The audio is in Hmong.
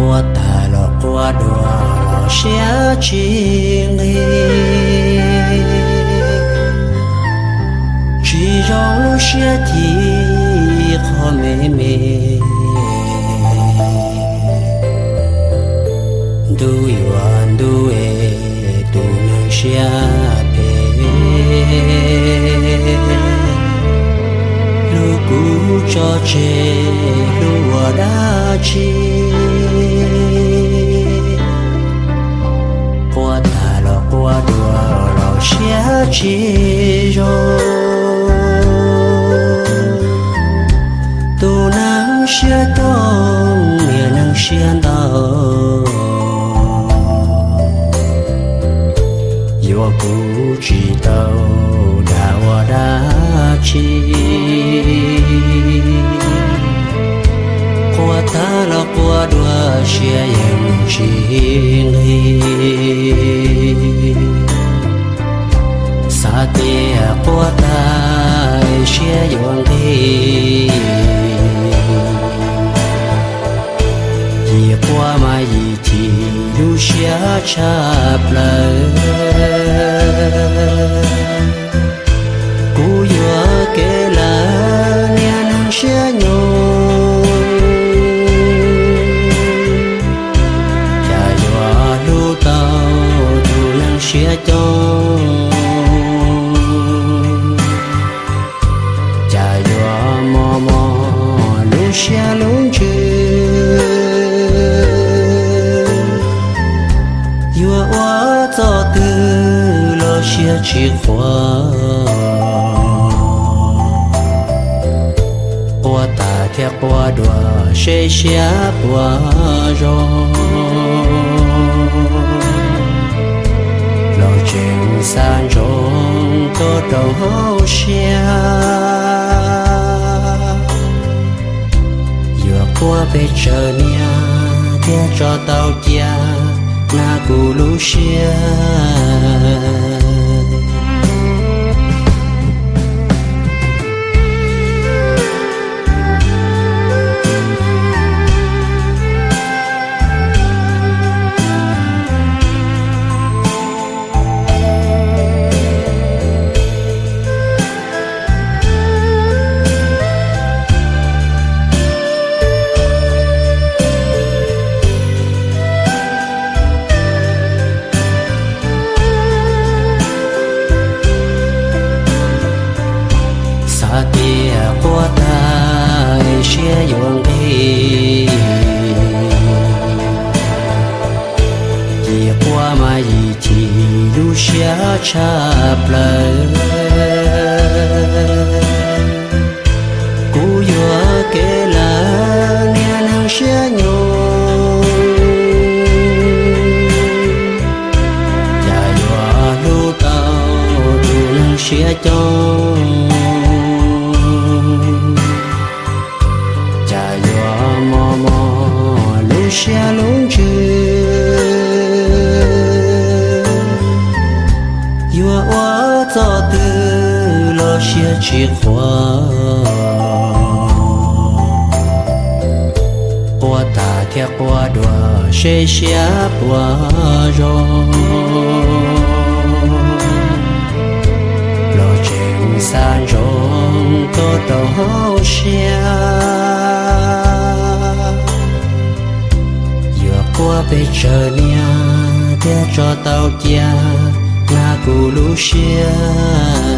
Quaj tag los quaj dua los siab tsis nqig, tsis zoo lub siab chim qhov me me. Ntuj yuav ntuj es tus neeg siab phem, hlub kuv tso tseg hlub ua dab tsi? Quaj tag los quaj dua los siab tsis zoo, tus neeg siab coob niag neeg siab ntau, yuav kuv tsis tau dag ua dab tsi. Quaj tag los quaj dua siab yeej tsis nqig, xav tias quaj tag siab yuav nqig, yim quaj mas yim chim lub siab tshaj plaws. Kuv yuam kev lawm niag neeg siab nyoog, cas yuav hlub tau tus neeg siab coob, cas yuav mos mos lub siab lub ntsws, yuav ua txoj twg los siab tsis qhuav. Quaj tag thiab quaj dua seb siab puas zoo, los tseem xav ntsoov tuaj rau hauv siab. Yuav quaj pes tsawg niag thiaj tso tau cia na kuv lub siab. Xav tias quaj tag siab yuav nqig, yim quaj mas yim chim lub siab tshaj plaws. Kuv yuam kev lawm niag neeg siab nyoog, cas yuav hlub tau tus neeg siab coob, cas yuav mos mos lub siab lub ntsws, yuav ua txoj twg los siab tsis qhuav. Quaj tag thiab quaj dua seb siab puas zoo, los tseem xav ntsoov tuaj rau hauv siab. Yuav quaj pes tsawg niag thiaj tso tau cia na kuv lub siab.